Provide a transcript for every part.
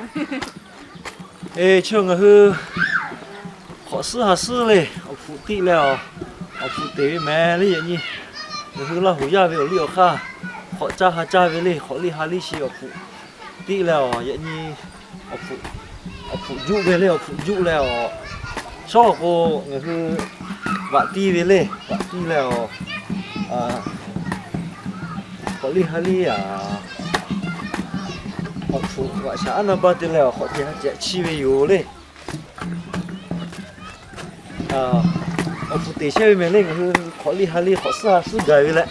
Eˬ, chi ngaˬ hui hk'awꞈ suhˉ ha suhˉ le awˬ hpfuhꞈ tiˆ leh awˬ, awˬ hpfuhꞈ teˍ ve mehˍ le yaꞈ nyi. Ngaˬ hui Laˇ huˍ yaˇ ve awˬ liˇ awˬ hk'aˇ hk'awꞈ caˇ ha caˇ ve le, hk'awꞈ liˇ ha liˇ shi awˬ hpfuhꞈ tiˆ leh awˬ yaꞈ nyi awˬ hpfuhꞈ juˆ ve le, awˬ hpfuhꞈ juˆ leh awˬ, shawˉ k'o ngaˬ hui vaꞈ tiˇ ve le, vaꞈ tiˇ leh awˬ, hk'awꞈ liˇ ha liˇ a, awˬ hpfuhꞈ vaꞈ shaˍ aˉ naˇ baˇ te leh awˬ hk'awꞈ cehˬ ha cehˬ chiˇ ve yoˬ le. Awˬ hpfuhꞈ teˍ chehˇ ve mehˍ le, ngaˬ hui hk'awꞈ liˇ ha liˇ hk'awꞈ suhˉ ha suhˉ gaˬ ve leh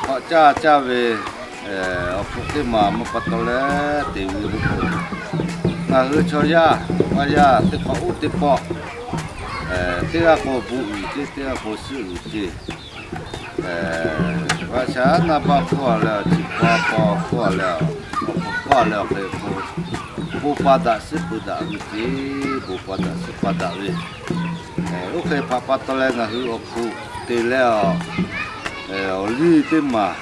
hk'awꞈ caˇ caˇ ve awˬ hpfuhꞈ teˇ maˬ maˇ pa taw leh teꞈ ve le k'o, ngaˬ hui chaw yaˇ, maˇ yaˇ teˇ hk'awꞈ oˇ teˇ pawˆ, teˇ g'aˇ k'o bon uiˍ ceˇ, teˇ g'aˇ k'o suhˉ uiˍ ceˇ. Vaꞈ shaˍ aˉ naˇ baˇ hpawˇ leh awˬ, chi pa paw hpawˇ leh awˬ, awˬ hpfuhꞈ hpawˇ leh awˬ hk'e k'o, bon pa daꞈ suhˉ peuˬ daꞈ ve ceˇ, bon pa daꞈ suhˉ pa daꞈ ve. Oˇ hk'e hpaꞈ pa taw leh ngaˬ hui awˬ hpfuhꞈ teꞈ leh awˬ, awˬ liˇ teˇ maˬ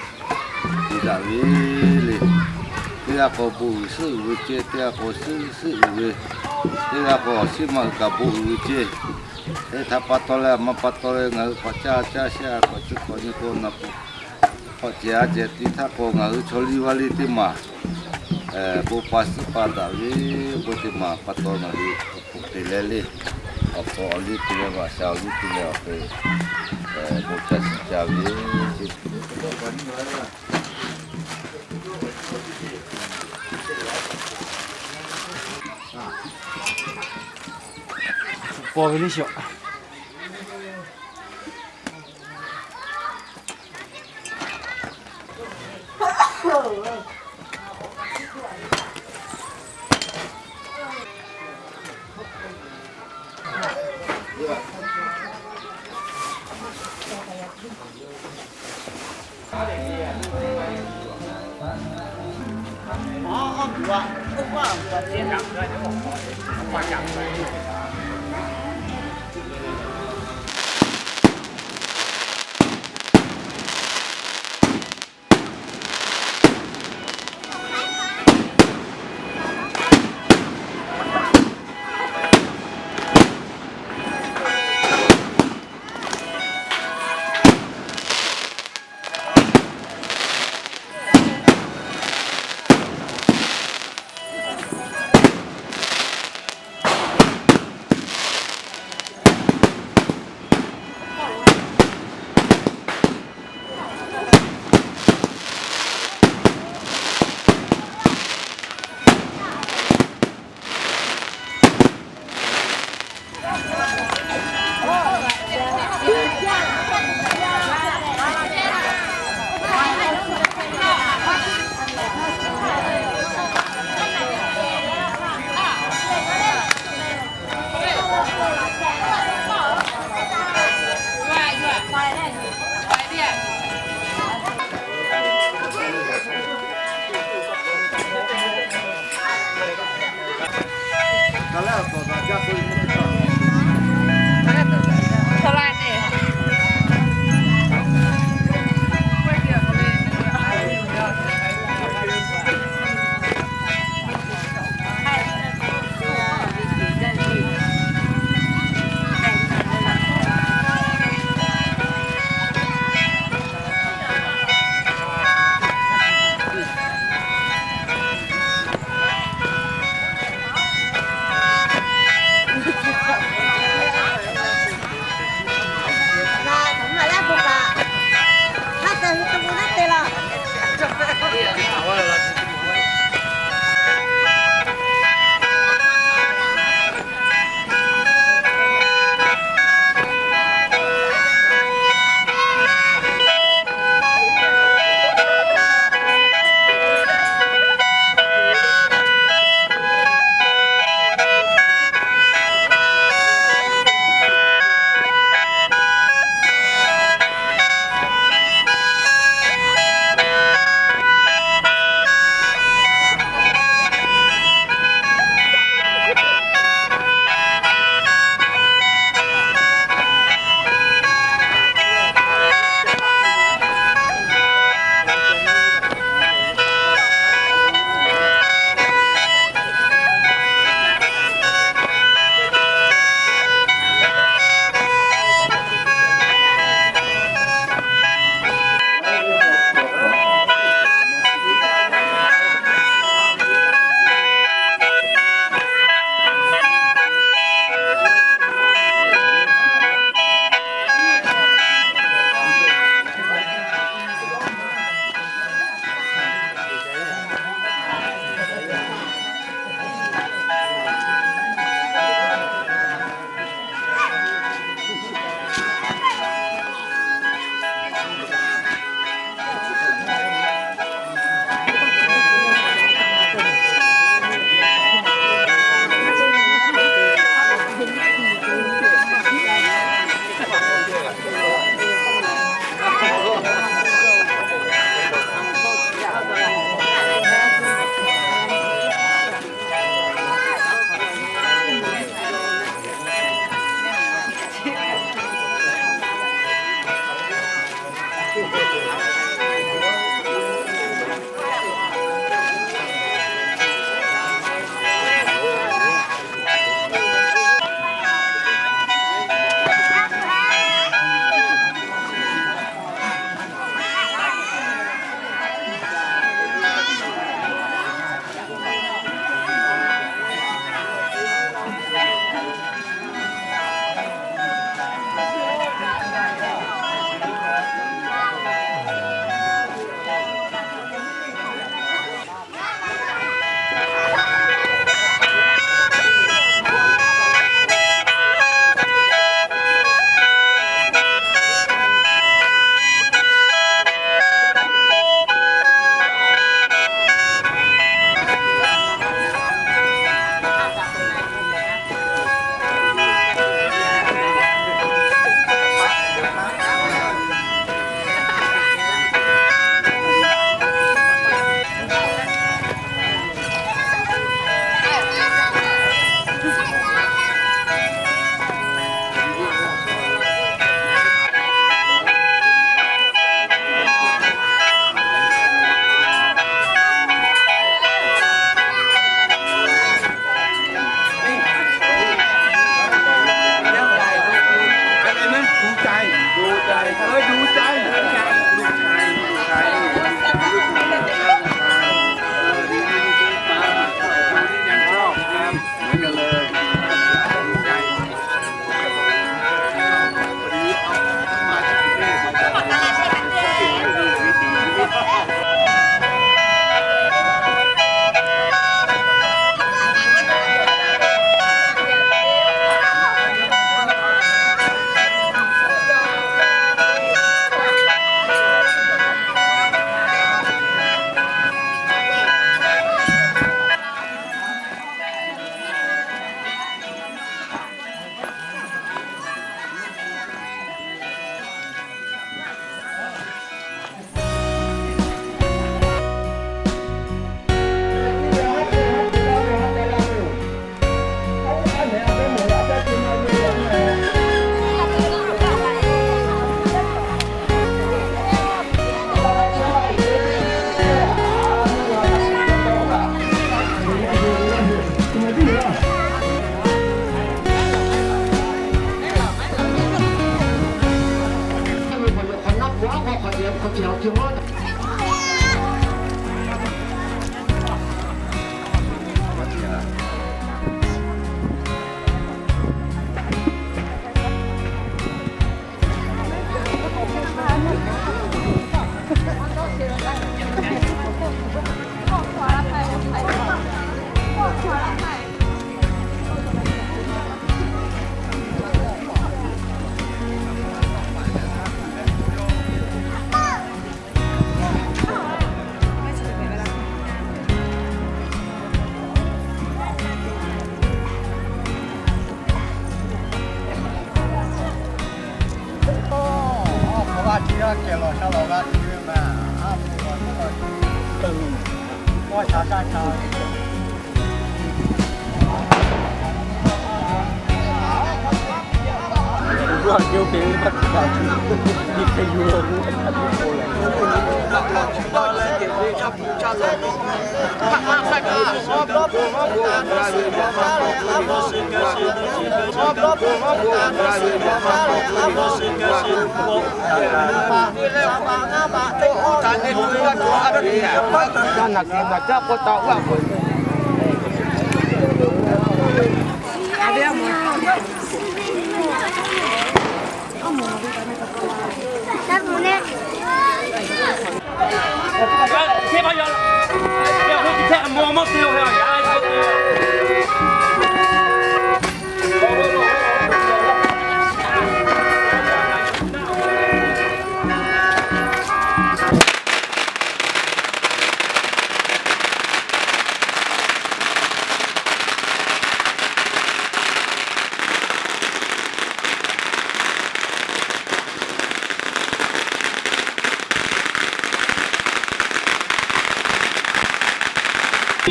te daꞈ ve le. Teˇ g'aˇ k'o bon uiˍ suhˉ uiˍ ve ceˇ, teˇ g'aˇ k'o suhˉ suhˉ uiˍ ve, teˇ g'aˇ k'o awˬ shiˉ maˇ uiˍ kaꞈ bon uiˍ ve ceˇ. Hk'e htaꞈ pa taw leh maˇ pa taw leh ngaˬ hui hk'awꞈ caˇ caˇ shehˆ a hk'awꞈ chi hk'awꞈ nyi k'o na pu hk'awꞈ cehˬ a cehˬ tiˉ htaˇ k'o ngaˬ hui chaw liˇ vaˇ liˇ teˇ maˬ bon pa suhˉ pa daꞈ ve, bon teˇ maˬ pa taw ngaˬ hui awˬ hpfuhꞈ teꞈ leh le, awˬ hk'awꞈ awˬ liˇ te leh vaꞈ shaˍ awˬ liˇ te leh awˬ hk'e bon ca shiˍ ca ve paw ve le shiˍ.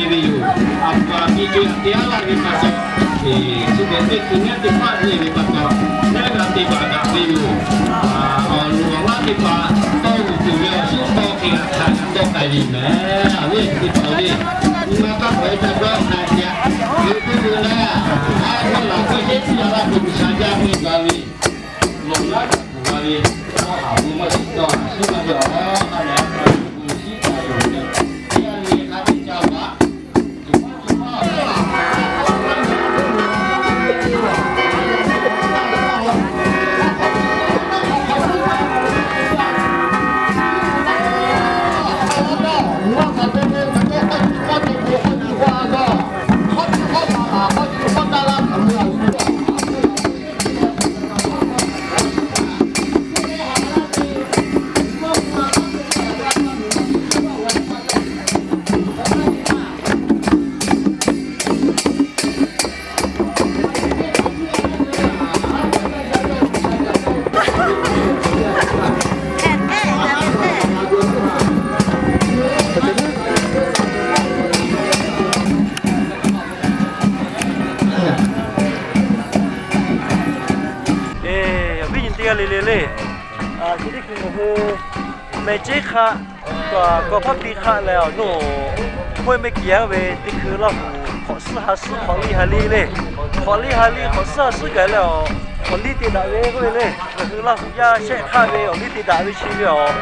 Te ve yoˬ. A pa miˇ ceˇ teˇ g'aˇ laˇ ve pa taw, chi beuꞈ teˇ hkui ngaˇ teˇ hpaˇ le ve pa taw, laiˉ g'aˇ teˇ hpaˍ daꞈ ve yoˬ. Awˬ loˍ awˬ laˇ teˇ hpaˍ tawˇ g'uiˬ tuˬ ve awˬ shuˉ tawˇ hk'e g'a hkanˍ tawˇ k'ai ve mehˍ. Awˬ viˉ teˇ hpaˍ le, nyi ma kaˇ hk'awꞈ e ca dawˇ hkanˍ ce. Ve teˇ ve leh, a hk'aˇ laˬ hk'e sheˉ chi a laˇ tuˬ G'uiˬsha jaˇ ve gaˬ ve, loꞈ laˇ tuˬ gaˬ ve, awˬ haˍ ve maˇ shiˍ tawˇ shiˉ maˇ ve awˬ hk'aˇ leh, a hk'aˇ tuˬ shiˉ taˍ yoˬ. Teˇ g'aˇ le hk'a teˇ ca vaꞈ Eˬ, awˬ viˉ nyi teˇ g'aˇ le le le. Chi teˇ hkui ngaˬ hui meh ceˉ hk'aˆ, kawˇ hpaˇ piˇ hk'aˆ leh awˬ nuˇ, hk'oˆ e meh kiˬ yaˇ ve teˇ hkui Laˇ huˍ hk'awꞈ suhˉ ha suhˉ hk'awꞈ liˇ ha liˇ le. Hk'awꞈ liˇ ha liˇ hk'awꞈ suhˉ ha suhˉ gaˬ leh awˬ, awˬ liˇ te daꞈ ve k'oˆ ve le. Ngaˬ hui Laˇ huˍ yaˇ shehˆ hk'aˆ ve awˬ liˇ te daꞈ ve chi ve awˬ,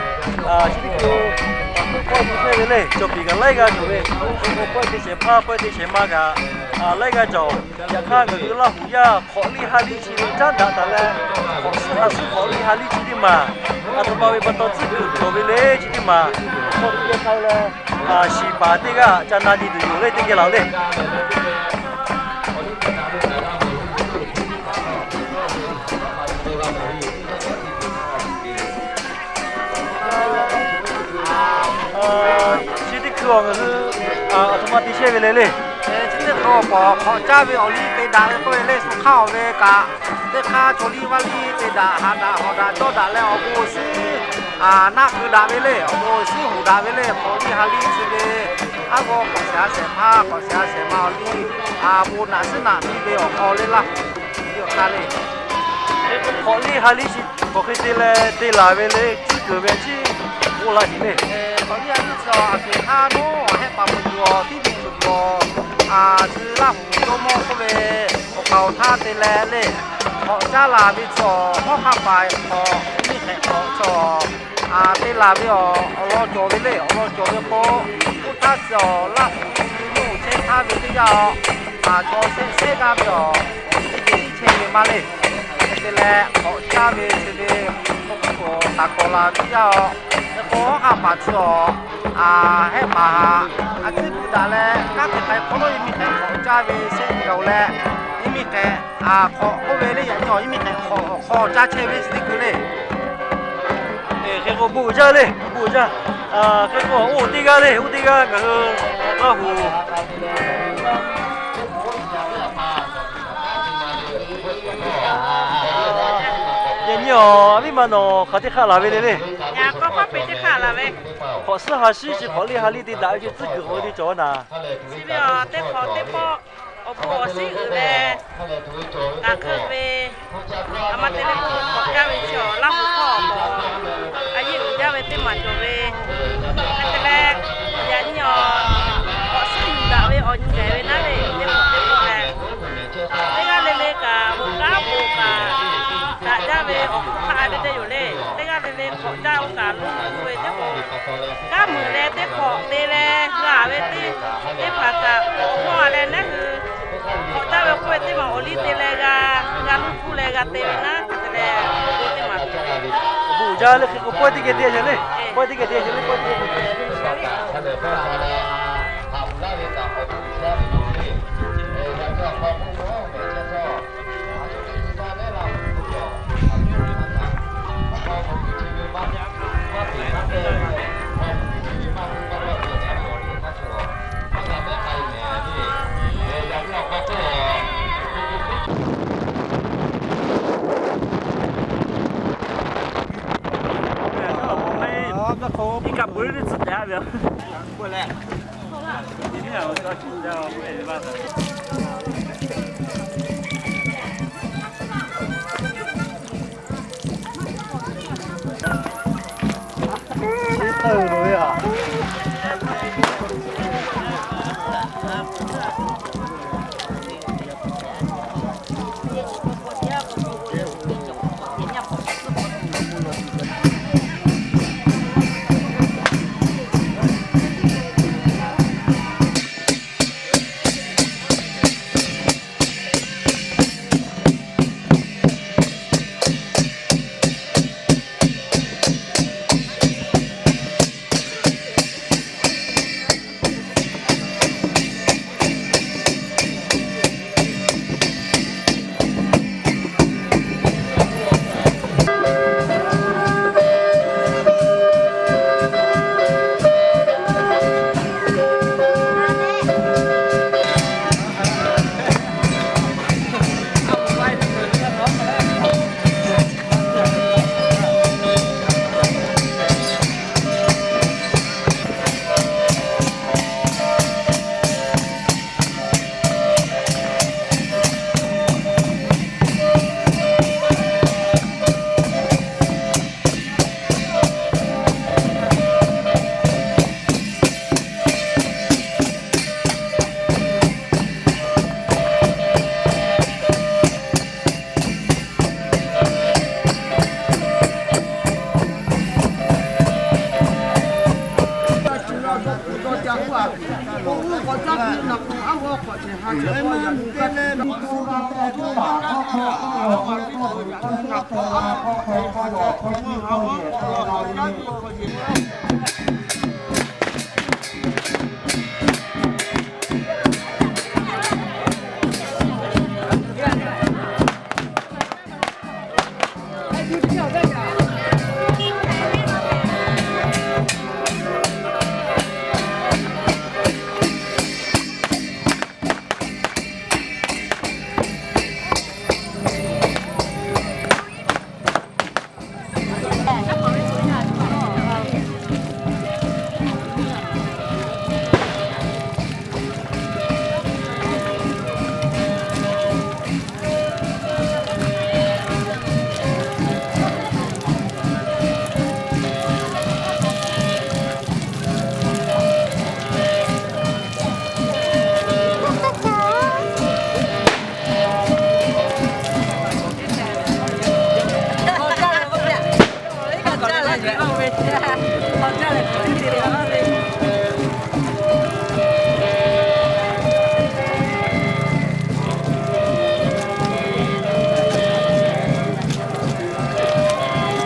chi teˇ hkui hk'oˆ e meh ve le. Cawˬ piˍ kaꞈ laiˉ g'aˇ cawˬ ve, k'oˆ e te shehˍ hpaˇ k'oˆ e te shehˍ ma kaꞈ laiˉ g'aˇ cawˬ. Yaꞈ hk'aˇ ngaˬ hui Laˇ huˍ yaˇ hk'awꞈ liˇ ha liˇ chi ve caˉ daꞈ taˍ leh, hk'awꞈ suhˉ ha suhˉ hk'awꞈ liˇ ha liˇ chi teˇ maˬ, a htoꞈ ma ve pa taw tcuhˉ kuiˬ cawˬ ve le chi teˇ maˬ, hk'aw teˇ geh k'ai leh, shiˍ paˍ teˇ g'aˇ ca na nyi tuˬ yoˬ le teˇ geh laˬ le. Chi teˇ hkui awˬ ngaˬ hui a htoꞈ ma te chehˇ ve le le. Chi teˇ hkui awˬ pawˍ hk'awꞈ caˇ ve awˬ liˇ te daꞈ ve k'oˆ ve le, suh hk'aˇ awˬ ve kaꞈ, teˇ hk'aˇ chaw liˇ vaˇ liˇ te daꞈ, haꞈ daꞈ hawˍ daꞈ cawˇ daꞈ leh awˬ bon suhˉ naˆ keu daꞈ ve le, awˬ bon suhˉ hoꞈ daꞈ ve le, hk'awꞈ liˇ ha liˇ chi ve, aˉ g'awˇ hk'awꞈ shehˍ ha shehˍ hpaˇ hk'awꞈ shehˍ ha shehˍ ma awˬ liˇ, bon naꞈ suhˉ naꞈ piˇ ve awˬ hk'aw le Laˇ huˍ yawˇ htaˇ le. Hk'awꞈ liˇ ha liˇ chi hk'awꞈ hk'e te leh te laˬ ve le, tcuhˉ kuiˬ ve chi k'oˆ laˇ sheˍ le. Hk'awꞈ liˇ ha liˇ chi awˬ a shuˍ hk'aˇ nawˉ hehˆ paˍ mvuhˇ tuˬ awˬ tiˉ mvuhˇ tuˬ awˬ, a shu Laˇ huˍ jawˇmawˇ k'oˆ ve awˬ kaˍ awˬ htaˇ te leh le, hk'awꞈ caˇ laˬ ve chi awˬ hawˉ hk'aˆ paˍ hk'awꞈ, miˇ hk'ehꞈ hk'awꞈ chi awˬ, a te laˬ ve awˬ, awˬ lawn cawˬ ve le, awˬ lawn cawˬ ve k'o, oˇ htaˇ chi awˬ Laˇ huˍ chi nuˇ chehˇ htaˇ ve teˇ yanˇ, a chaw shehˆ shehˆ g'aˇ ve awˬ, teˇ geh iˉ chehˇ ve maˇ le. Hk'e te leh hk'awꞈ caˇ ve chi ve, hk'aw hk'oˆ k'o taˍ kawꞈ laˬ teˇ yanˇ, hk'e k'o hawˉ hk'aˆ paˍ chi awˬ, a hehˆ paˍ haꞈ, a ciˉ puiˉ daꞈ leh kanˉ te k'ai hk'awꞈ nawˉ, yaˇ miˇ hk'ehꞈ hk'awꞈ caˇ ve shehˆ g'aˇ-oˬ leh, yaˇ miˇ hk'ehꞈ, a hk'awꞈ k'oˆ ve le, yaꞈ nyi awˬ yaˇ miˇ hk'ehꞈ hk'awꞈ hk'aw caˇ chehˇ ve chi teˇ hkui le. Hk'e k'o bon uiˍ jaˇ le, bon uiˍ jaˇ. Hk'e k'o oˇ teˇ g'aˇ le, oˇ teˇ g'aˇ ngaˬ hui Laˇ huˍ Yaꞈ nyi awˬ, a viˉ ma nawˬ hk'aˬ teˇ hk'aˆ laˬ ve le le. Yaꞈ k'aw hpaˇ peꞈ teˇ hk'aˆ Laˬ ve, hk'awꞈ suhˉ ha shinˉ chi hk'awꞈ liˇ ha liˇ te daꞈ ve chi tcuhˉ kuiˬ k'oꞈ ve te cawˬ naˍ. Chi ve aˬ teˇ hk'awꞈ teˇ pawˆ awˬ bon awˬ shinˉ uiˍ leh, kaꞈ hk'eˆ ve, a ma te leh k'o k'awꞈ jaˇ ve chi awˬ Laˇ huˍ hkawˇ awˬ bon a yeˇ uiˍ jaˇ ve teˇ maˬ cawˬ ve. Hk'e te leh, yaꞈ nyi awˬ k'awꞈ suhˉ yuˬ daꞈ ve awˬ nyi hpehꞈ ve naˉ le, teˇ hk'awꞈ teˇ pawˆ leh, teˇ g'aˇ le le kaꞈ bon kanˉ bon kaꞈ daꞈ jaˇ ve awˬ hk'aˇ hk'a te te yoˬ le. Teˇ g'aˇ le le k'awꞈ jaˇ oˇ kaꞈ luˇ ve teˇ hk'awꞈ, kanˉ muiˬ leh teˇ hk'awꞈ te leh g'a ve teˇ, teˇ hpaˍ kaꞈ k'awꞈ hawˇ a leh naˉ hui, k'awꞈ jaˇ ve k'oˆ ve teˇ maˬ awˬ liˇ te leh g'a, g'a luˇ hpuˇ leh g'a te ve naˉ hk'e te leh, teˇ maˬ awˬ bon uiˍ jaˇ le hk'e k'o pawehˇ teˇ geh te a le, pawehˇ teˇ geh te a le, pawehˇ teˇ geh te a le.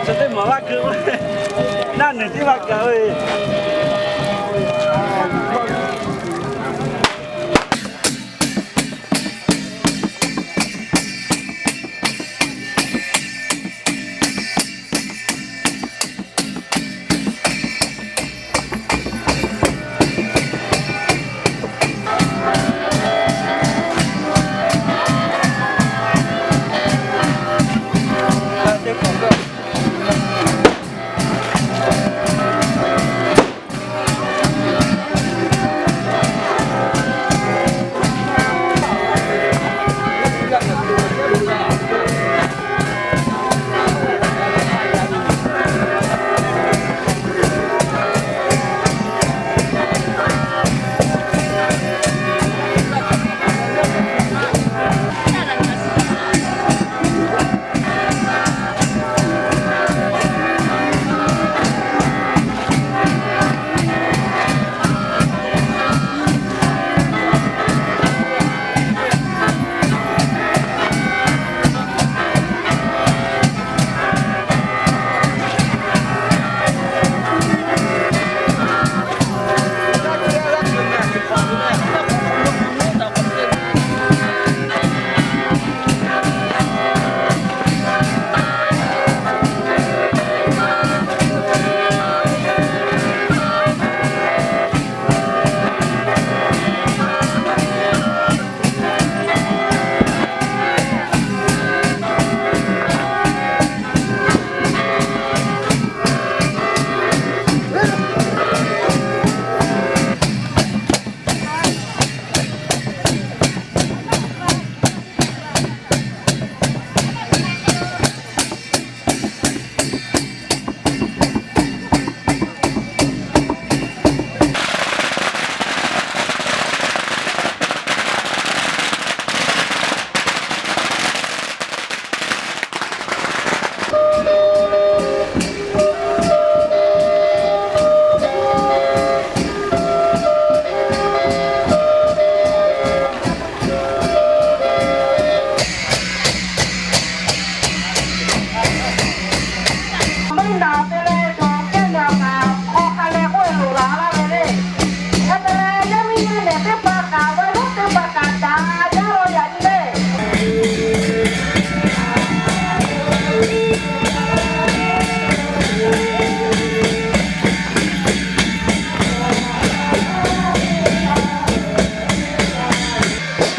Chi teˇ maˬ vaˇ keu, naˆ nehˬ teˇ vaˇ kaꞈ ve.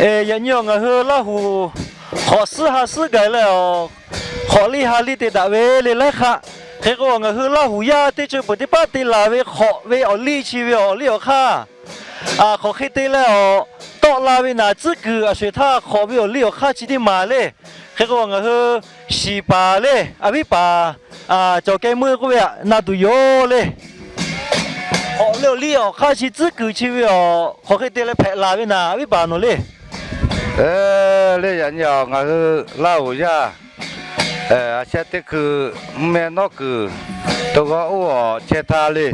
Yaꞈ nyi awˬ ngaˬ hui Laˇ huˍ hk'awꞈ suhˉ ha suhˉ gaˬ leh awˬ, hk'awꞈ liˇ ha liˇ te daꞈ ve le laiˉ hk'aˆ. Hk'e k'o, ngaˬ hui Laˇ huˍ yaˇ teˇ ceuˬ peuˬ teˇ paˉ te laˬ ve hk'awꞈ ve awˬ liˇ chi ve awˬ liˇ awˬ hk'aˇ, hk'awꞈ hk'e te leh awˬ, tawˆ la ve naˍ tcuhˉ kuiˬ a sho-eˬ htaˇ hk'awꞈ ve awˬ liˇ awˬ hk'aˇ chi teˇ maˬ le. Hk'e k'o, ngaˬ hui shiˍ paˍ le, a viˉ paˍ cawˬ keh meuˇ k'oˆ ve aꞈ na tuˬ yoˬ le. Hk'awꞈ ve awˬ liˇ awˬ hk'aˇ chi tcuhˉ kuiˬ chi ve awˬ, hk'awꞈ hk'e te leh hpehꞈ laˬ ve naˍ, a viˉ paˍ nawˬ le. Le yaꞈ nyi awˬ ngaˬ hui Laˇ huˍ yaˇ, a sheh teˇ hkui mvuhˇ meh nawˉ kuiˬ to g'aw oˇ awˬ chehˇ htaˇ le,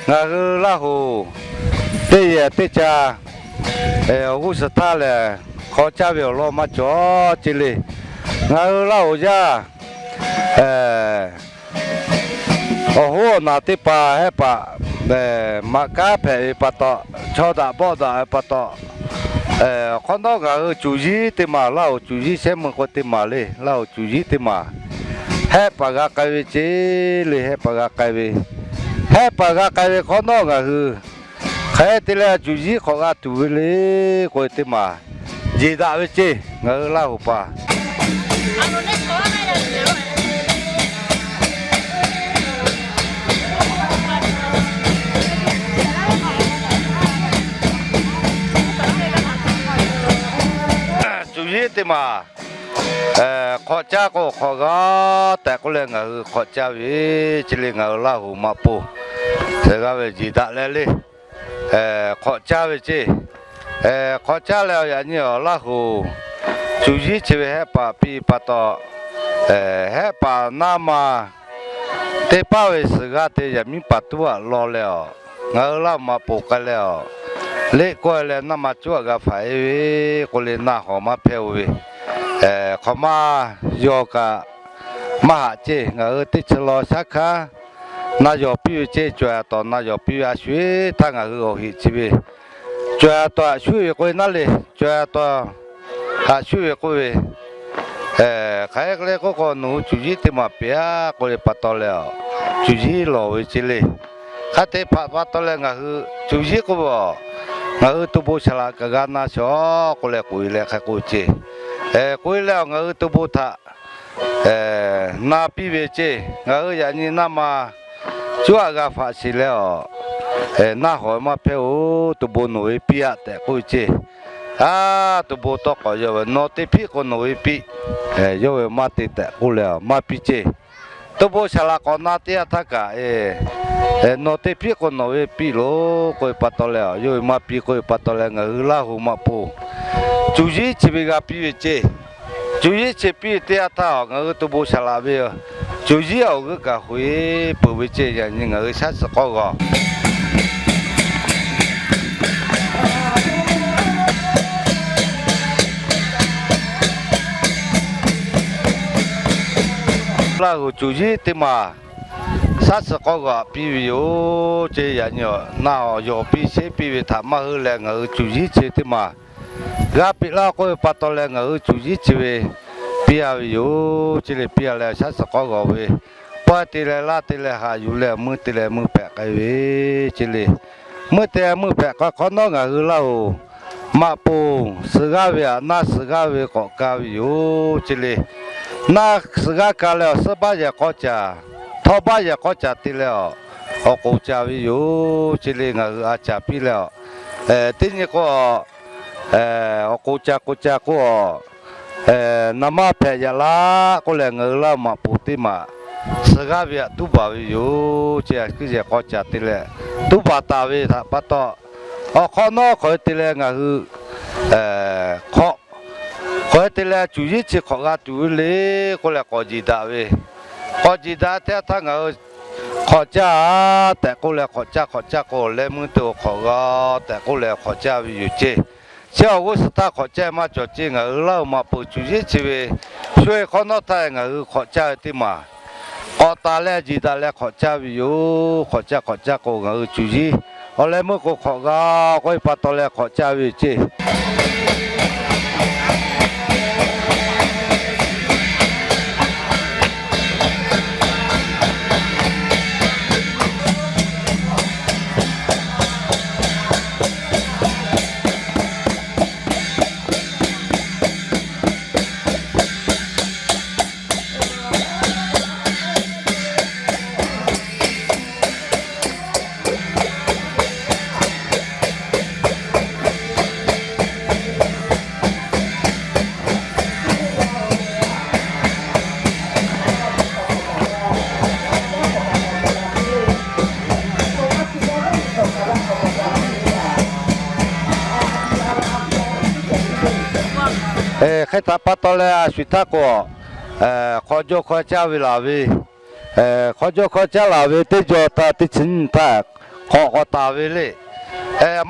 ngaˬ hui Laˇ huˍ teˇ yehˬ teˇ ca awˬ g'uˇ suhˍ htaˇ lehˬ, hk'aw caˇ ve awˬ lawn maˇ cawˬ ce le. Ngaˬ hui Laˇ huˍ yaˇ awˬ hoˉ awˬ naˬ teˇ hpaˍ hehˆ paˍ maꞈ kanˉ hpehꞈ ve pa taw, chaw daꞈ bawˆ daꞈ ve pa taw, hk'awꞈ nawˉ ngaˬ hui cuˬ yiˉ teˇ maˬ, Laˇ huˍ cuˬ yiˉ shehˉ meuˇ k'o teˇ maˬ le, Laˇ huˍ cuˬ yiˉ teˇ maˬ hehˆ paˍ g'a k'ai ve ce le, hehˆ paˍ g'a k'ai ve, hehˆ paˍ g'a k'ai ve hk'awꞈ nawˉ ngaˬ hui hk'aˬ hk'e te leh cuˬ yiˉ hk'awꞈ g'a tuˬ ve le k'oˆ ve teˇ maˬ jeˬ daꞈ ve ce, ngaˬ hui Laˇ huˍ paˍ cuˬ yiˉ teˇ maˬ hk'awꞈ caˇ k'o hk'awꞈ g'a tehꞈ k'oˆ leh ngaˬ hui hk'awꞈ caˇ ve ce le, ngaˬ hui Laˇ huˍ maꞈ poˍ g'a ve jeˬ daꞈ leh le, hk'awꞈ caˇ ve ce. Hk'awꞈ caˇ leh yaꞈ nyi awˬ Laˇ huˍ cuˬ yiˉ chi ve hehˆ paˍ piˇ pa taw, hehˆ paˍ naˇ ma teˇ paˉ ve suhˍ g'aˇ te yaꞈ miˉ paˍ tuˉ aꞈ law leh awˬ, ngaˬ hui Laˇ huˍ maꞈ poˍ k'ai leh awˬ, leˆ kawehˇ leh naˇ ma cuˉ aꞈ g'a hpaˍ e ve k'oˆ le, naˆ hawˍ maˇ hpehˇ-oˬ ve, hk'awꞈ maˇ yaw kaꞈ maˇ haꞈ ce. Ngaˬ hui teˇ chi law shaˉ hkanˉ na yawˬ piˇ ve ce, cawˬ yaꞈ tawˍ na yawˬ piˇ ve a shu-eˬ htaˇ ngaˬ hui awˬ heꞈ chi ve cawˬ yaꞈ tawˍ haꞈ shuˉ ve k'oˆ ve naˉ le, cawˬ yaꞈ tawˍ haꞈ shuˉ ve k'oˆ ve, hk'aˬ hk'e le k'oˆ k'o nawˬ hui cuˬ yiˉ teˇ maˬ peꞈ-aˬ k'oˆ ve pa taw leh awˬ, cuˬ yiˉ lawˬ ve ce le. Hk'a te hpaꞈ pa taw leh ngaˬ hui cuˬ yiˉ k'oˆ ve awˬ, ngaˬ hui to bon saˍ laꞈ kaꞈ g'a na shawˍ k'oˆ leh k'oꞈ-e leh hk'a k'oˆ ce. K'oꞈ-e leh awˬ ngaˬ hui to bon htaꞈ na piˇ ve ce. Ngaˬ hui yaꞈ nyi naˇ ma cuˉ aꞈ g'a hpaꞈ shiˍ leh awˬ, naˆ hawˍ maˇ hpehˇ-oˬ, to bon nawˬ ve piˇ-aꞈ tehꞈ k'oˆ ve ce. A, to bon tawˇ k'awꞈ yaw ve, nawˬ te hpiˆ k'o nawˬ ve piˇ, yawˇ ve maˇ te tehꞈ k'oˆ leh awˬ maˇ piˇ ce. To bon saˍ laꞈ k'awꞈ na teˇ yanˇ htaˇ kaꞈ, nawˬ te hpiˆ k'o nawˬ ve piˇ loˬ k'oˆ ve pa taw leh awˬ, yawˇ ve maˇ piˇ k'oˆ ve pa taw leh ngaˬ hui Laˇ huˍ maꞈ poˍ cuˬ yiˉ chi ve g'a piˇ ve ce. Cuˬ yiˉ chi piˇ ve teˇ yanˇ htaˇ awˬ ngaˬ hui to bon saˍ laꞈ ve cuˬ yiˉ awˬ g'euˆ kaꞈ hoꞈ-e peuˬ ve ce. Yaꞈ nyi ngaˬ hui shaˉ suhˍ k'awˇ g'awˬ Laˇ huˍ cuˬ yiˉ teˇ maˬ shaˉ suhˍ k'awˇ g'awˬ piˇ ve yoˬ ce. Yaꞈ nyi awˬ naˆ awˬ yawˬ piˇ sheˉ piˇ ve htaꞈ maˇ heuˆ leh ngaˬ hui cuˬ yiˉ chi teˇ maˬ g'a peꞈ laˇ k'oˆ ve pa taw leh ngaˬ hui cuˬ yiˉ chi ve piˇ-a ve yoˬ ce le. Piˇ-a leh shaˉ suhˍ k'awˇ g'awˬ ve pawehˇ te leh laˇ te leh haꞈ yuˬ leh meuˇ te leh meuˇ hpehꞈ k'ai ve ce le. Meuˇ te meuˇ hpehꞈ k'ai hk'awꞈ nawˉ ngaˬ hui Laˇ huˍ maꞈ poˍ suhˍ g'aˇ ve aꞈ naˆ suhˍ g'aˇ ve k'awꞈ ka ve yoˬ ce le. Naˆ suhˍ g'aˇ ka leh awˬ suhˉ baˆ yehˬ k'awˇ caˍ, htawˇ baˆ yehˬ k'awˇ caˍ te leh awˬ, awˬ k'oˍ caˍ ve yoˬ ce le. Ngaˬ hui a caˍ piˇ leh awˬ, teˇ nyi k'o awˬ k'oˍ caˍ k'oˍ caˍ k'o awˬ, naˍ maˇ hpehꞈ yaꞈ laˇ k'oˆ leh ngaˬ hui Laˇ huˍ maꞈ poˍ teˇ maˬ suhˍ g'aˇ ve aꞈ tuˉ baˬ ve yoˬ ce. Kuiˇ yehˬ k'awˇ caˍ te leh tuˉ baˬ taˍ ve htaꞈ pa taw, awˬ hk'awꞈ nawˉ hk'aˬ hk'e te leh ngaˬ hui hk'awꞈ, hk'aˬ hk'e te leh cuˬ yiˉ chi hk'awꞈ g'a tuˬ ve le k'oˆ leh k'awꞈ jeˬ daꞈ ve, k'awꞈ jeˬ daꞈ teˇ yanˇ htaˇ ngaˬ hui hk'awꞈ caˇ tehꞈ k'oˆ leh hk'awꞈ caˇ hk'awꞈ caˇ k'o leh meuˇ te awˬ hk'awꞈ g'a tehꞈ k'oˆ leh hk'awꞈ caˇ ve yoˬ ce. Chi awˬ g'uˇ suhˍ htaˇ hk'awꞈ caˇ maˇ cawˬ ce. Ngaˬ hui Laˇ huˍ maꞈ poˍ cuˬ yiˉ chi ve sho-e hk'awꞈ nawˉ htaˇ ngaˬ hui hk'awꞈ caˇ ve teˇ maˬ k'awꞈ taˍ leh jeˬ daꞈ leh hk'awꞈ caˇ ve yoˬ. Hk'awꞈ caˇ hk'awꞈ caˇ k'o ngaˬ hui cuˬ yiˉ awˬ leh meuˇ k'o hk'awꞈ g'a k'oˆ ve pa taw leh hk'awꞈ caˇ ve yoˬ ce. Hk'e htaꞈ pa taw leh a shu htaˇ k'o, hk'awꞈ jaw hkawˇ caˇ ve laˬ ve, hk'awꞈ jaw hkawˇ caˇ laˬ ve teˇ jaw htaˇ teˇ chi nyiˇ htaˇ hk'awꞈ k'awꞈ taˍ ve le.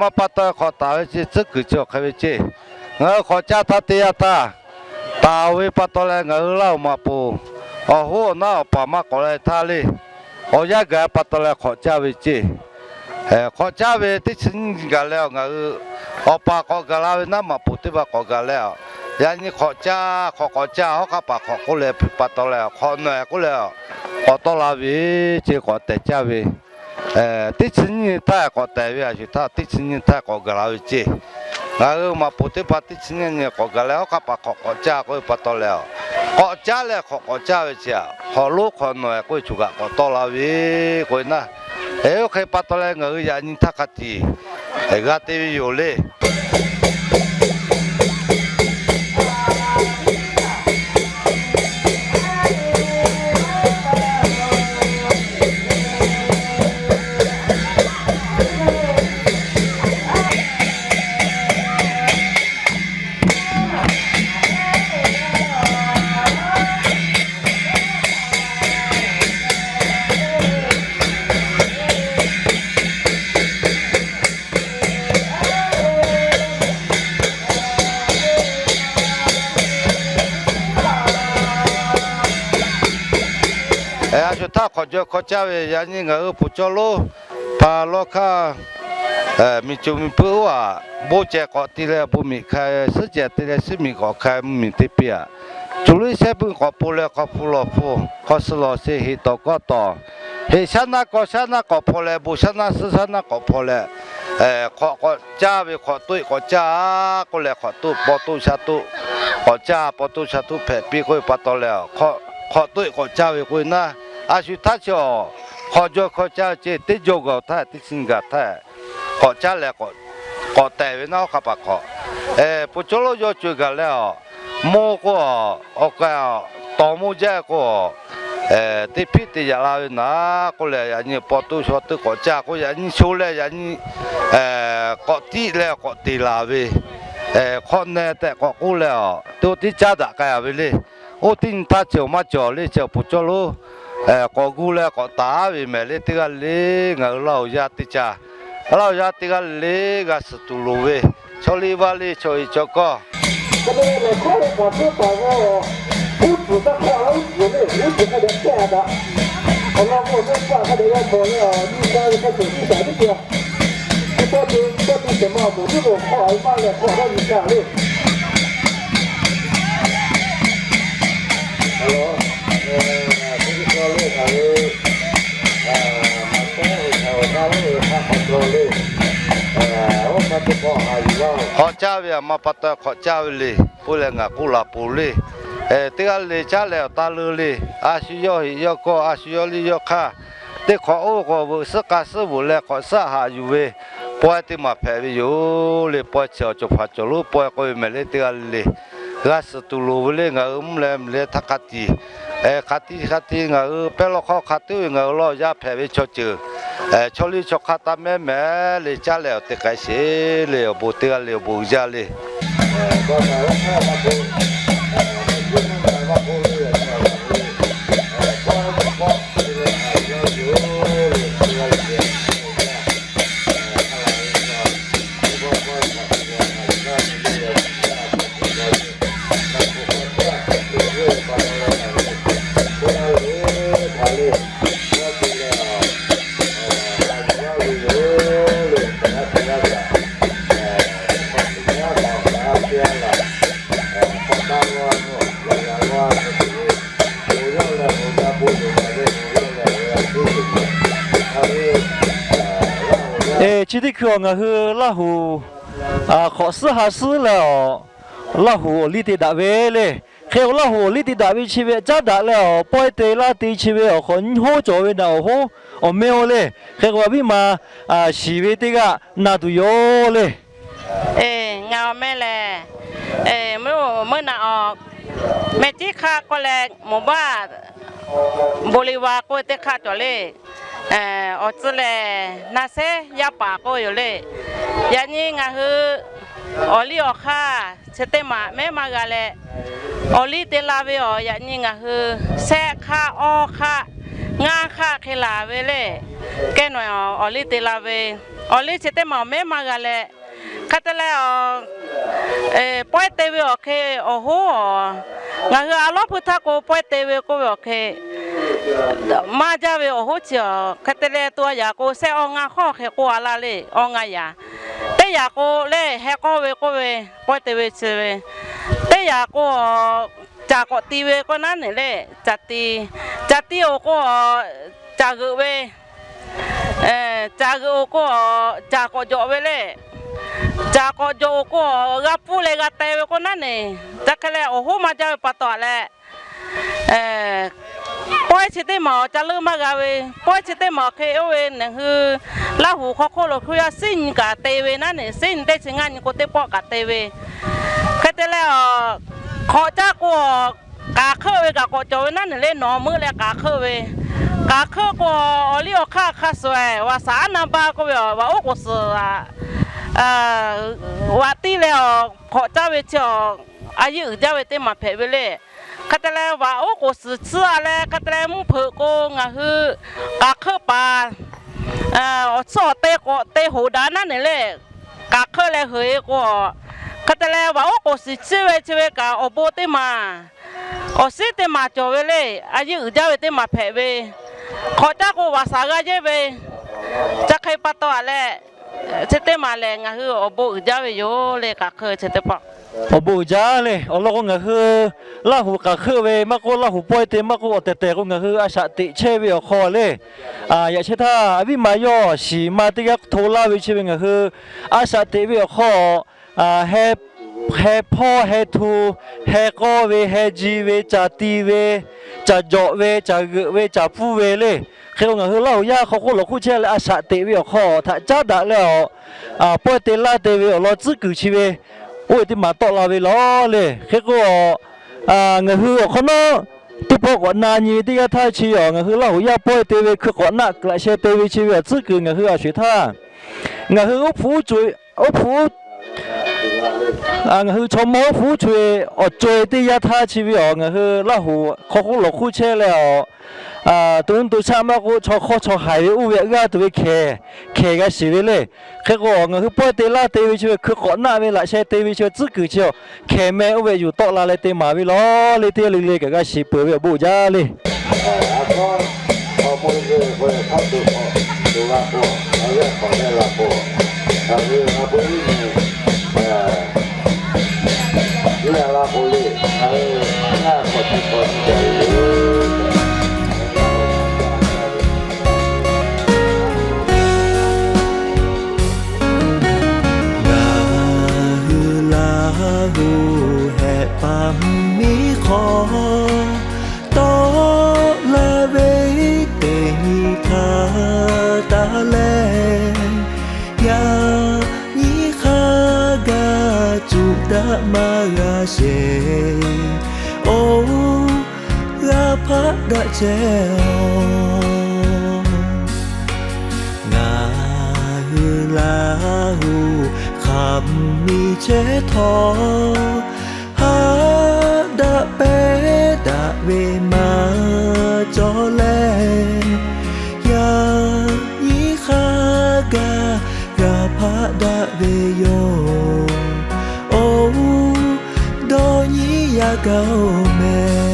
Maˇ pa taw hk'awꞈ taˍ ve ce tcuhˉ kuiˬ chi awˬ hk'e ve ceˇ. Ngaˬ hui hk'awꞈ caˇ htaˇ teˇ yanˇ htaˇ taˍ ve pa taw leh ngaˬ hui Laˇ huˍ maꞈ poˍ awˬ hoˉ awˬ naˉ awˬ paˍ maˇ k'awꞈ la htaˇ le, awˬ yanˇ gaˬ pa taw leh hk'awꞈ caˇ ve ceˇ. Hk'awꞈ caˇ ve teˇ chi nyiˇ gaˬ leh a ngaˬ hui awˬ paˍ k'awꞈ gaˬ la ve naˉ maꞈ poˍ teˇ hpaˍ k'awꞈ gaˬ leh a, yaꞈ nyi hk'awꞈ caˇ hk'awꞈ k'awꞈ caˇ hawˉ hk'aˇ paˍ hk'awꞈ k'oˆ leh pa taw leh hk'awꞈ nawˬ k'oˆ leh k'awꞈ tawˆ la ve ceˇ k'awꞈ tehˬ caˇ ve. Teˇ chi nyiˇ htaˇ k'awꞈ tehˬ ve a shu htaˇ teˇ chi nyiˇ htaˇ k'awꞈ gaˬ la ve ceˇ. Ngaˬ hui maꞈ poˍ teˇ hpaˍ teˇ chi nyiˇ nyi k'awꞈ gaˬ leh hawˉ hk'aˇ paˍ hk'awꞈ k'awꞈ caˇ k'oˆ ve pa taw leh a, k'awꞈ caˇ leh hk'awꞈ k'awꞈ caˇ ve ceˇ a, hk'awꞈ lonˉ hk'awꞈ nawˬ k'oˆ ve choˬ kaꞈ k'awꞈ tawˆ la ve k'oˆ ve naˉ. Oˇ hk'e pa taw leh ngaˬ hui yaꞈ nyi htaˇ hk'a tiꞈ g'a te ve yoˬ le. A shu htaˇ hk'awꞈ jaw hkawˇ caˇ ve yaꞈ nyi ngaˬ hui puˍ cawˇ lonˉ hpaˍ lawˇ hk'aˇ, miˬ cuˬ miˬ puiˉ oˇ aꞈ, bon cehˬ k'awꞈ te leh bon miˬ hk'a, suhˉ cehˬ te leh suhˉ miˬ k'awꞈ hk'a, mvuhˇ miˬ teˇ piˇ aꞈ, cuˬ lonˉ shehˉ puiˉ k'awꞈ po leh hk'aw hpu lawˬ hpu, hk'aw suh lawˬ se heꞈ tawˍ kawˇ tawˍ, heꞈ shaˉ naˉ kawˇ shaˉ naˉ k'awꞈ hpaw leh bon shaˉ naˉ suhˉ shaˉ naˉ k'awꞈ hpaw leh, hk'awꞈ k'awꞈ caˇ ve hk'awꞈ toˆ k'awꞈ caˇ k'oˆ leh hk'awꞈ toˆ paw toˆ shaˉ toˆ k'awꞈ caˇ paw toˆ shaˉ toˆ hpehꞈ piˇ k'oˆ ve pa taw leh, hk'awꞈ toˆ k'awꞈ caˇ ve k'oˆ ve naˉ. A shu htaˇ chi a hk'awꞈ jaw hkawˇ caˇ ve ceˇ teˇ jaw gaˬ htaˇ teˇ chi nyi gaˬ htaˇ hk'awꞈ caˇ leh k'awꞈ tehˬ ve naˉ hawˉ hk'aˇ paˍ hk'awꞈ, puˍ cawˇ lonˉ yawˇ co eˬ gaˬ leh a, mawˇ k'o a, awˬ k'ai a, tawˍ mawˇ jaˇ k'o a, teˇ hpiˆ te yaꞈ la ve naˉ k'oˆ leh yaꞈ nyi paw toˆ shaw teˇ k'awꞈ caˇ k'o yaꞈ nyi sho leh yaꞈ nyi k'awꞈ tiˆ leh k'awꞈ te laˬ ve, hk'awꞈ neh tehꞈ k'awꞈ k'oˆ leh a, teˇ oˇ tiˉ caˉ daꞈ k'ai a ve le. Oˇ teˇ nyi htaˇ chi awˬ maˇ cawˬ le chi awˬ puˍ cawˇ lonˉ k'awꞈ gu leh k'awꞈ taˍ ve mehˍ le teˇ g'aˇ le le ngaˬ hui Laˇ huˍ yaˇ teˇ caˇ, Laˇ huˍ yaˇ teˇ g'aˇ le le g'a suhˍ tuˬ loˍ ve, chaw liˇ vaˇ liˇ chaw e chaw kawˇ. Hk'e te leh lehˬ hkawˇ ve paˍ teˇ paˍ g'a, uˉ tuˬ taˇ hk'aˇ uˉ tuˬ le, uˉ tuˬ hk'a dehꞈ chehˇ a daꞈ. Awˬ lawn k'o, teˇ hpaˍ hk'a dehꞈ g'a mawˬ leh, nyi ma ve hk'a cawˬ tiˉ shaˍ tiˉ te a. Teˇ pawˆ te, teˇ pawˆ te shehˍ ma awˬ moˍ tiˉ k'o hk'aw a ve maˇ leh hk'aw a g'aˇ nyi shaˍ le. Hk'awꞈ caˇ ve a ma pa taw hk'awꞈ caˇ ve le, puiˉ leh ngaˬ k'oˆ la pon le. Teˇ g'aˇ le caˉ leh awˬ taˇ leuˉ le. A shu yawˇ heꞈ yawˇ kawˇ, a shu yawˇ liˇ yawˇ hk'aˇ, teˇ hk'awꞈ oˇ k'o veuꞈ suhˉ k'a suhˉ veuꞈ leh hk'awꞈ suhˉ haꞈ yuˬ ve pawehˇ teˇ maˬ hpehꞈ ve yoˬ le. Pawehˇ chi awˬ cawˬ hpaˍ cawˬ lonˉ pawehˇ k'oˆ ve mehˍ le teˇ g'aˇ le le g'a suhˍ tuˬ loˍ ve le. Ngaˬ hui mvuhˇ leh mvuhˇ leh htaˇ hk'a tiꞈ, hk'a tiꞈ hk'a tiꞈ ngaˬ hui pehˇ lawˇ hk'aw hk'a tuˉ ve ngaˬ hui Laˇ huˍ yaˇ hpehꞈ ve chaw ceuˬ, chaw liˇ chaw hk'aˇ taˇ mehˉ mehˍ le caˉ leh awˬ te k'ai sheˍ le. Awˬ bon teˇ g'aˇ le awˬ bon uiˍ jaˇ le. Chi teˇ hkui awˬ ngaˬ hui Laˇ huˍ hk'awꞈ suhˉ ha suhˉ leh awˬ, Laˇ huˍ awˬ liˇ te daꞈ ve le. Hk'e k'o Laˇ huˍ awˬ liˇ te daꞈ ve chi ve caˉ daꞈ leh awˬ pawehˇ te laˇ te chi ve awˬ hk'awꞈ nyiˇ hoˉ cawˬ ve naꞈ awˬ hoˉ awˬ meh oˇ le. Hk'e k'o a viˉ ma shiˍ ve teˇ g'aˇ na tuˬ yoˬ le. Ngaˬ awˬ meh lehˬ, meuˇ naꞈ awˬ meh tiˉ hk'aˇ k'oˆ leh, moˍ baˆ Bon Li Wa k'oˆ ve teˇ hk'aˇ cawˬ le. Awˬ tcuh lehˬ, Na Sehˉ Yaˇ Paˍ k'oˆ ve yoˬ le. Yaꞈ nyi ngaˬ hui awˬ liˇ awˬ hk'aˇ chi teˇ maˬ mehˉ maˇ g'a leh, awˬ liˇ te la ve awˬ yaꞈ nyi ngaˬ hui shehˆ hk'aˆ, awˇ hk'aˆ, ngaˇ hk'aˆ hk'e laˬ ve le. Kehˉ nawˬ awˬ liˇ te la ve, awˬ liˇ chi teˇ maˬ awˬ mehˉ maˇ g'a leh, hk'e te leh, pawehˇ te ve awˬ hk'e awˬ hoˉ, ngaˬ hui a lawˉ hpu htaˇ k'o pawehˇ te ve k'oˆ ve awˬ hk'e maˇ jaˇ ve awˬ hoˉ chi a. Hk'e te leh to a yaꞈ k'o shehˆ awˇ ngaˇ hk'awˇ hk'e k'oˆ a laˇ le, awˇ ngaˇ yaꞈ. Teˇ yaꞈ k'o le heh k'awˇ ve k'oˆ ve, pawehˇ te ve chi ve. Teˇ yaꞈ k'o, caˬ k'awꞈ ti ve k'o naˉ neˬ le, caˬ ti, caˬ ti oˬ k'o, caˬ g'euꞈ ve, caˬ g'euꞈ oˬ k'o, caˬ k'awꞈ jawꞈ ve le. Caˬ k'awꞈ jawꞈ oˬ k'o, g'a pfuhˇ leh g'a te ve k'o naˉ neˬ, ca hk'e leh awˬ hoˉ maˇ jaˇ ve pa taw a leh, pawehˇ chi teˇ maˬ ca leuˆ maˇ g'a ve, pawehˇ chi teˇ maˬ hk'e oˇ ve ngaˬ hui Laˇ huˍ hk'aw hk'oˆ lo hk'oˆ yaˇ siˉ nyi kaꞈ te ve naˉ neˬ, siˉ nyi teˇ chi ngaˇ nyi k'o teˇ pawˆ kaꞈ te ve. Hk'e te leh, hk'awꞈ caˇ k'o, k'aˍ hk'euˆ ve kaꞈ k'awꞈ cawˬ ve naˉ neˬ le, nawˬ meuˆ leh k'aˍ hk'euˆ ve. K'aˍ hk'euˆ k'o, awˬ liˇ awˬ hk'aˇ hk'a suh-e, vaꞈ shaˍ aˉ naˇ baˇ k'oˆ ve, vaꞈ oˉ k'oˍ suhˍ vaꞈ tiˇ leh, hk'awꞈ caˇ ve chi a, a yeˇ uiˍ jaˇ ve teˇ maˬ hpehꞈ ve le. Hk'e te leh vaꞈ oˉ k'oˍ suhˍ tcuhˉ a leh, hk'e te leh mvuhˇ hpeuꞈ k'o ngaˬ hui k'aˍ hk'euˆ paˍ awˬ tcuhˉ awˬ te k'awꞈ te hoꞈ daꞈ naˉ neˬ le. K'aˍ hk'euˆ leh heuˬ e k'o, hk'e te leh vaꞈ oˉ k'oˍ suhˍ tcuhˉ ve chi ve kaꞈ awˬ bon teˇ maˬ, awˬ suhˉ teˇ maˬ cawˬ ve le. A yeˇ uiˍ jaˇ ve teˇ maˬ hpehꞈ ve. Hk'awꞈ caˇ k'o vaꞈ shaˍ g'a yehˇ ve, ca hk'e pa taw a leh, chi teˇ maˬ lehˬ ngaˬ hui awˬ bon uiˍ jaˇ ve yoˬ le. K'aˍ hk'euˆ chi teˇ pawˆ awˬ bon uiˍ jaˇ le. Awˬ lawn k'o ngaˬ hui Laˇ huˍ k'aˍ hk'euˆ ve maˇ k'oˆ, Laˇ huˍ pawehˇ te maˇ k'oˆ, awˬ tehˬ tehˬ k'o ngaˬ hui a shaꞈ teꞈ chehˇ ve awˬ hk'aw le. Yaꞈ sheh htaˇ a viˉ ma yawˇ shiˍ ma teˇ g'aˇ hto laˇ ve chi ve ngaˬ hui a shaꞈ teꞈ ve awˬ hk'aw, heh hpawˇ heh htu, heh k'awˇ ve, heh ji ve, caˬ ti ve, caˬ jawꞈ ve, caˬ g'euꞈ ve, caˬ pfuhˇ ve le. Hk'e k'o ngaˬ hui Laˇ huˍ yaˇ hk'aw hk'oˆ lawˬ hk'oˆ chehˇ leh a shaꞈ teꞈ ve awˬ hk'aw htaꞈ caˉ daꞈ leh awˬ pawehˇ te laˇ te ve awˬ lawn tcuhˉ kuiˬ chi ve oˇ ve teˇ maˬ tawˆ la ve laˬ le. Hk'e k'o, ngaˬ hui awˬ hk'awꞈ nawˉ teˇ pawˆ k'awꞈ na nyi ve teˇ yanˇ htaˇ chi a, ngaˬ hui Laˇ huˍ yaˇ pawehˇ te ve hkui k'awꞈ naˆ laꞈ sheh te ve chi ve awˬ tcuhˉ kuiˬ ngaˬ hui a shuˍ htaˇ, ngaˬ hui oˉ hpu, oˉ hpu, ngaˬ hui chaw mawˇ oˉ hpu co-e awˬ co-e teˇ yanˇ htaˇ chi ve a, ngaˬ hui Laˇ huˍ hk'aw hk'oˆ lawˬ hk'oˆ chehˇ leh a, to nuˇ to shaˆ maˇ k'oˆ, chaw hk'awˇ chaw haiˬ ve oˇ ve g'aˇ tuˬ ve hkehˬ, hkehˬ g'a shiˍ ve le. Hk'e k'o ngaˬ hui pawehˇ te laˇ te ve chi ve hkui k'awꞈ naˆ ve laꞈ sheh te ve chi ve tcuhˉ kuiˬ chi a, hkehˬ meh oˇ ve yuˬ tawˆ la leh te maˍ ve laˬ le. Teˇ g'aˇ le le kaꞈ g'a shiˍ peuˬ ve awˬ bon uiˍ jaˇ le. Ngaˬ hui Laˇ huˍ hehꞈ paˍ miˇ hk'aw tawˆ la ve teˇ nyi htaˇ taˇ leh, yaꞈ nyi hk'a gaˬ cuˇ daꞈ maˇ g'a sheˍ. Oˇ g'a hpaˆ daꞈ chehˇ-oˬ. Ngaˬ hui Laˇ huˍ hk'aˬ miˬ chehˇ htawˇ, haꞈ daꞈ pehˉ daꞈ ve maˇ cawˬ leh, yaꞈ nyi hk'a gaˬ g'a hpaˆ daꞈ ve yoˬ. Oˇ dawˇ nyi yaˇ gaˇ-oˬ meh.